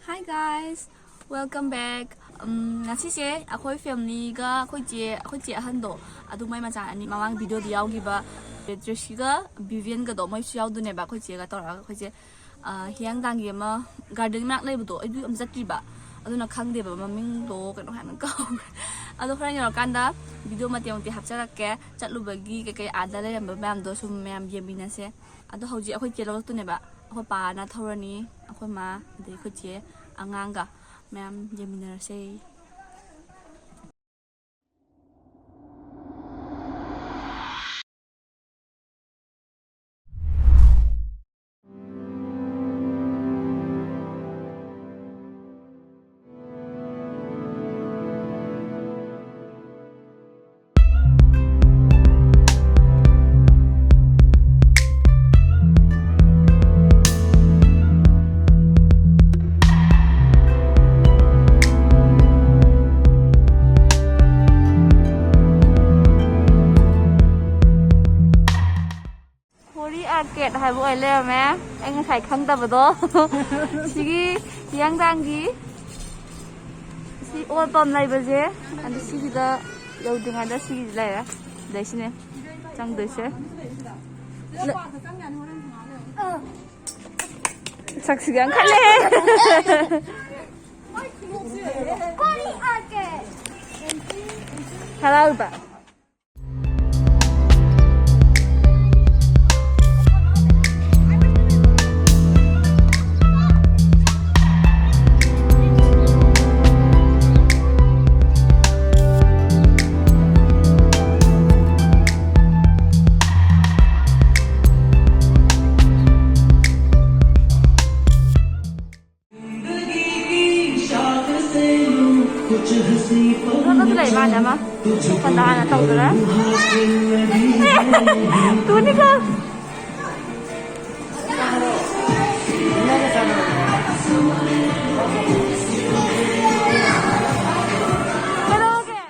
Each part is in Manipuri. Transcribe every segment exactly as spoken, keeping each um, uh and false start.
Hi guys, welcome back. ꯎꯝ, ꯉꯁꯤꯁꯦ ꯑꯩꯈꯣꯏ familyꯒ ꯑꯩꯈꯣꯏ ꯆꯦ, ꯑꯩꯈꯣꯏ ꯆꯦ ꯑꯍꯟꯗꯣ, ꯑꯗꯨ ꯃꯥꯏ ꯃꯆꯥ ꯑꯅꯤ, ꯃꯃꯥꯡ videoꯗ ꯌꯥꯎꯈꯤꯕ ꯇ꯭ꯔꯤꯁꯤꯒ ꯕꯤꯕꯤꯌꯟꯒꯗꯣ, ꯃꯣꯏꯁꯨ ꯌꯥꯎꯗꯣꯏꯅꯦꯕ꯫ ꯑꯩꯈꯣꯏ ꯆꯦꯒ ꯇꯧꯔꯒ ꯑꯩꯈꯣꯏꯁꯦ, ꯑ, ꯍꯤꯌꯥꯡꯊꯥꯡꯒꯤ ꯑꯃ garden ꯃꯅꯥꯛ ꯂꯩꯕꯗꯣ, ꯑꯩꯗꯤ ꯑꯝ ꯆꯠꯇ꯭ꯔꯤꯕ, ꯑꯗꯨꯅ ꯈꯪꯗꯦꯕ, ꯃꯃꯤꯡꯗꯣ ꯀꯩꯅꯣ ꯍꯥꯏꯅ ꯀꯥꯎꯈ꯭ꯔꯦ꯫ ꯑꯗꯣ ꯍꯣꯔꯦꯟ ꯌꯧꯔꯀꯥꯟꯗ video ꯃꯇꯦꯛ ꯃꯇꯦꯛ ꯍꯥꯞꯆꯔꯛꯀꯦ, ꯆꯠꯂꯨꯕꯒꯤ ꯀꯩꯀꯩ, ꯑꯥꯗ ꯂꯩꯔꯝꯕ ꯃꯌꯥꯝꯗꯣ ꯁꯨꯝ ꯃꯌꯥꯝ ꯌꯦꯡꯃꯤꯟꯅꯁꯦ꯫ ꯑꯗꯣ ꯍꯧꯖꯤꯛ ꯑꯩꯈꯣꯏ ꯆꯦ ꯂꯧꯔꯛꯇꯣꯏꯅꯦꯕ꯫ ꯑꯩꯈꯣꯏ ꯄꯥꯅ ꯊꯧꯔꯅꯤ, ꯑꯩꯈꯣꯏ ꯃꯥ, ꯑꯗꯩ ꯑꯩꯈꯣꯏ ꯆꯦ, ꯑꯉꯥꯡꯒ ꯃꯌꯥꯝ ꯌꯦꯡꯃꯤꯟꯅꯔꯁꯦ꯫ ꯍꯣꯔꯤ ꯑꯥꯔꯀꯦꯠ ꯍꯥꯏꯕ ꯑꯣꯏ ꯂꯩꯔꯝꯃꯦ꯫ ꯑꯩ ꯉꯁꯥꯏ ꯈꯪꯗꯕꯗꯣ꯫ ꯁꯤꯒꯤ ꯍꯤꯌꯥꯡꯊꯥꯡꯒꯤ ꯁꯤ ꯑꯣꯜ ꯄꯝ ꯂꯩꯕꯁꯦ, ꯑꯗꯨ ꯁꯤꯒꯤꯗ ꯌꯧꯗ꯭ꯔꯤꯉꯩꯗ ꯁꯤꯒꯤꯁꯤ ꯂꯩꯔꯦ꯫ ꯑꯗꯩ ꯁꯤꯅꯦ ꯆꯪꯗꯣꯏꯁꯦ꯫ ꯁꯛꯁꯤꯒ ꯌꯥꯝ ꯈꯜꯂꯦ꯫ ꯍꯔꯥꯎꯕ꯫ ꯅꯣꯠ ꯑꯗꯨ ꯂꯩ ꯃꯥꯜꯂꯦ ꯑꯃ꯫ ꯁꯣꯝꯗ ꯍꯥꯟꯅ ꯇꯧꯗꯣꯔꯦ꯫ ꯇꯨꯅꯤꯀꯣ꯫ ꯀꯩꯗꯧꯔꯒꯦ?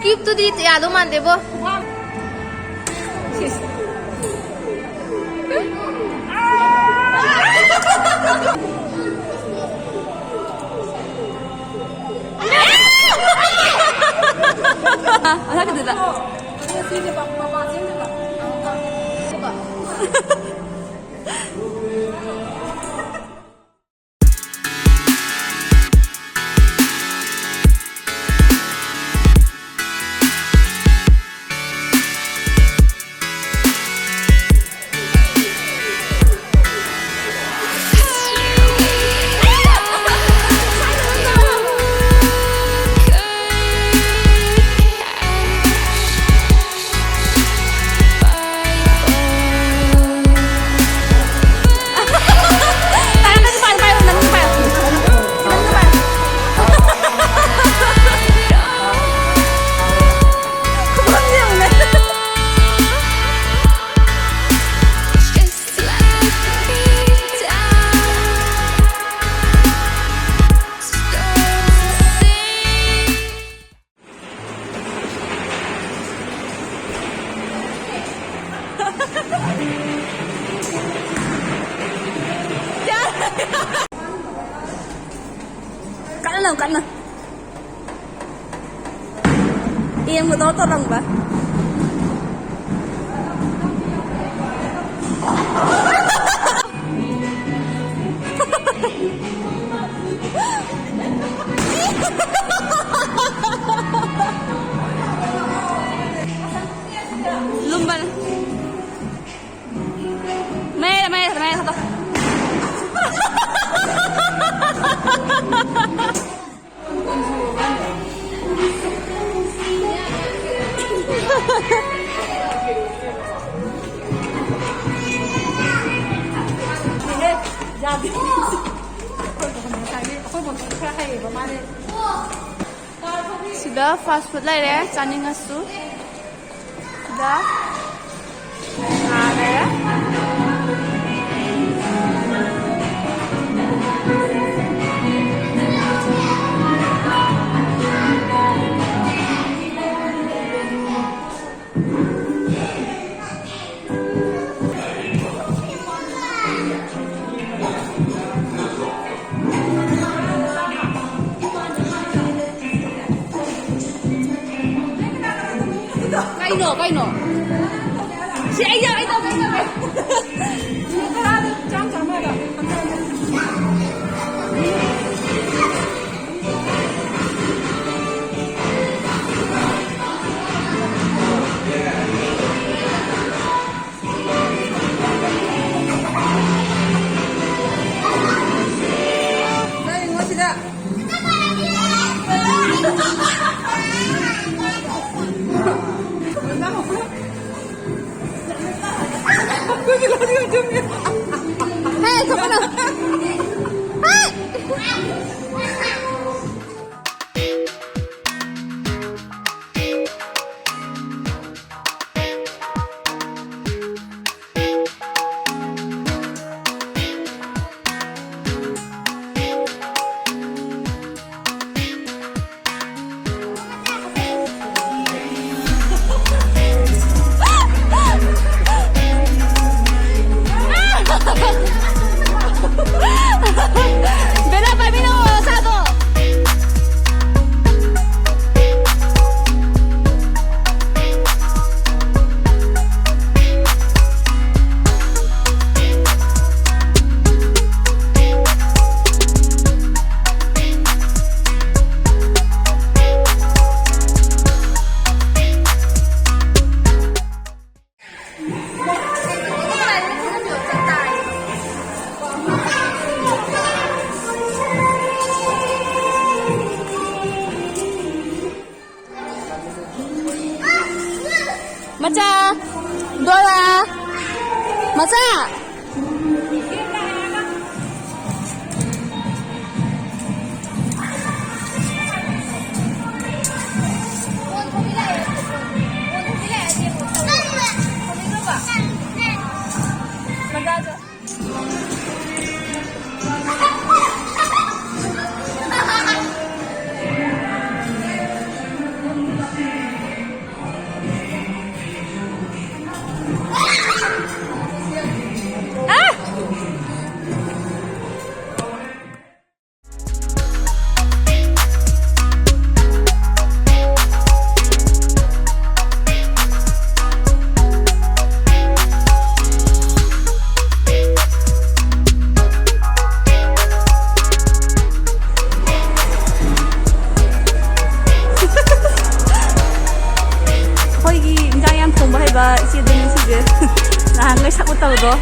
ꯇꯤꯞꯇꯨꯗꯤ ꯌꯥꯗꯧ ꯃꯥꯟꯗꯦꯕꯣ꯫ ꯃꯊꯛꯀꯤꯗꯨꯗ꯫ ꯀꯟꯅ ꯂꯥꯎ, ꯀꯟꯅ꯫ ꯌꯦꯡꯕꯗꯣ ꯇꯧꯔꯝꯕ꯫ ꯂꯨꯝꯕꯅꯦ꯫ ꯃꯌꯥꯏꯗ, ꯃꯌꯥꯏꯗ, ꯃꯌꯥꯏꯗ ꯊꯥꯗꯣꯛ꯫ ꯌꯥꯗꯦ꯫ ꯉꯁꯥꯏꯒꯤ ꯑꯩꯈꯣꯏ ꯕꯣꯇꯣꯟ ꯈꯔ ꯍꯩꯌꯦꯕ ꯃꯥꯅꯦ꯫ ꯁꯤꯗ fast food ꯂꯩꯔꯦ, ꯆꯥꯅꯤꯡꯉꯁꯨ꯫ ꯁꯤꯗ ꯉꯥ ꯂꯩꯔꯦ꯫ ꯀꯩꯅꯣ, ꯀꯩꯅꯣ? ꯁꯤ ꯑꯩ ꯌꯥꯎ-, ꯑꯩ ꯇꯧꯒꯦ, ꯑꯩ ꯇꯧꯒꯦ꯫ ꯃꯤꯅꯤꯠ ꯇꯔꯥꯗ ꯆꯥꯝ ꯆꯥꯝꯃ ꯍꯥꯏꯕ꯫ ꯅꯪ ꯌꯦꯡꯉꯣ ꯁꯤꯗ꯫ ꯍꯦ, ꯊꯣꯛꯀꯅꯨ꯫ ꯍꯦ! Bella, ꯄꯥꯏꯃꯤꯟꯅꯧ ꯅꯁꯥꯗꯣ꯫ ꯃꯆꯥ! ꯗꯣꯔꯥ! ꯃꯆꯥ! ꯏꯆꯦꯗꯨꯅꯤ ꯁꯤꯁꯦ꯫ ꯅꯍꯥꯟꯈꯩ ꯁꯛ ꯎꯠꯇꯕꯗꯣ꯫